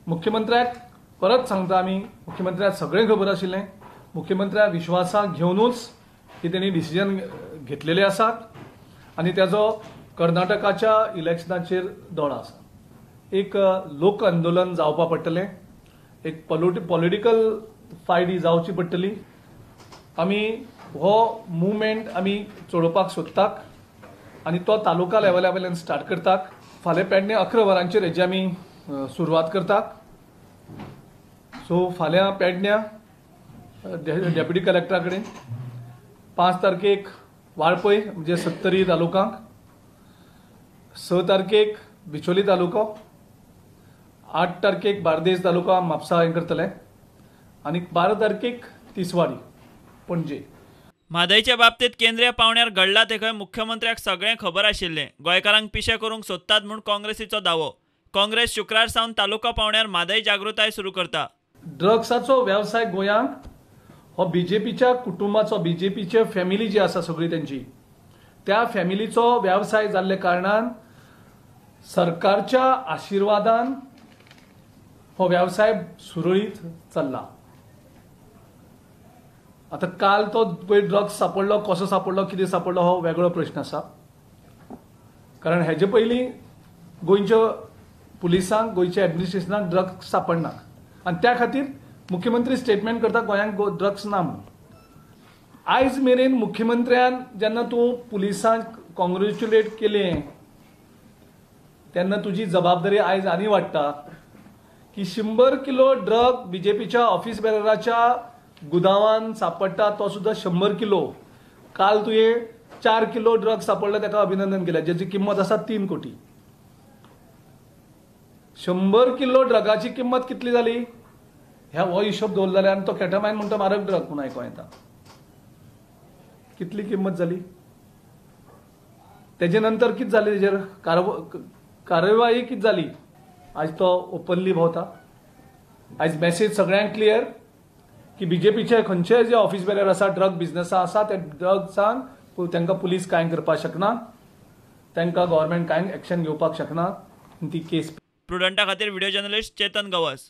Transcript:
मुख्यमंत्र्याक परत सांगता आमी, मुख्यमंत्र्याक सगळें खबर आशिल्लें, मुख्यमंत्र्याक विश्वासाक घेवनूच ही तेणी डिसिजन घेतलेले आसात आनी त्याजो कर्नाटकाच्या इलेक्शनाचेर दोळो आसा. एक लोक आंदोलन जावपा पडटलें, एक पॉलिटिकल फायट ही जावची पडटली. आमी हो मुवमेंट आमी चलोवपाक सोदतात आनी तो तालुका लेवला वयल्यान स्टार्ट करतात. फाल्यां पेडणे 11 वरांचेर हेजी आमी सुरवात करतात. सो फाल्यां पेडण्या डेप्युटी कलेक्टरा कडेन, 5 तारखेक वाळपय म्हणजे 70 तालुकांक, 6 तारखेक बिचोली तालुको, 8 तारखेक बार्देस तालुका म्हापसा हें करतले आनी 12 तारखेक तिसवाडी पणजे. म्हादयच्या बाबतीत केंद्रीय पावण्यार घडला ते खंय मुख्यमंत्र्याक सगळें खबर आशिल्लें. गोंयकारांक पिशे करूंक सोदतात म्हूण काँग्रेसीचो दावो. काँग्रेस शुक्रार सावन तालुका पावण्यार म्हादय जागृताय सुरू करता. ड्रग्साचो वेवसाय गोंयांत हो बीजेपीच्या कुटुंबाचो, बीजेपीचे फॅमिली जी आसा सगळी तेंची, त्या फॅमिलीचो वेवसाय जाल्ले कारणान सरकारच्या आशिर्वादान हो वेवसाय सुरळीत चल्ला. आतां काल तो पळय ड्रग्स सापडलो, कसो सापडलो, कितें सापडलो हो वेगळो प्रश्न आसा. कारण हेजे पयलीं गोंयच्या पुलिसांक, गोंयच्या एडमिनिस्ट्रेशनाक ड्रग्स सापडना आनी त्या खातीर मुख्यमंत्री स्टेटमेंट करता गोंयांक ड्रग्स ना म्हणून. आयज मेरेन मुख्यमंत्र्यान जेन्ना तूं पुलिसांक कॉंग्रेच्युलेट केलें तेन्ना तुजी जबाबदारी आयज आनी वाडटा की 100 किलो ड्रग बीजेपीच्या ऑफिस बेरराच्या गुदावान सापडटा, तो सुद्दां 100 किलो. काल तुवें 4 किलो ड्रग सापडले ताका अभिनंदन केलें, जेची किंमत आसा 3 कोटी. 100 किलो ड्रगाची किंमत कितली जाली ह्या हो हिशोब दवरलो जाल्यार, आनी तो केटामायन म्हणटा मारक ड्रग म्हूण आयकों येता, कितली किंमत जाली? तेजे नंतर कितें जालें, तेजेर कार्यवाही कितें जाली? आयज तो ओपनली भोंवता. आयज मॅसेज सगळ्यांक क्लियर की बीजेपीचे खंयचे जे ऑफिस बेरर आसा, ड्रग बिजनसा आसा, त्या ड्रग्सान तांकां पुलीस कांय करपाक शकना, तांकां गव्हर्मेंट कांय एक्शन घेवपाक शकना. ती केस प्रुडंटा खातीर व्हिडिओ जर्नलिस्ट चेतन गवस.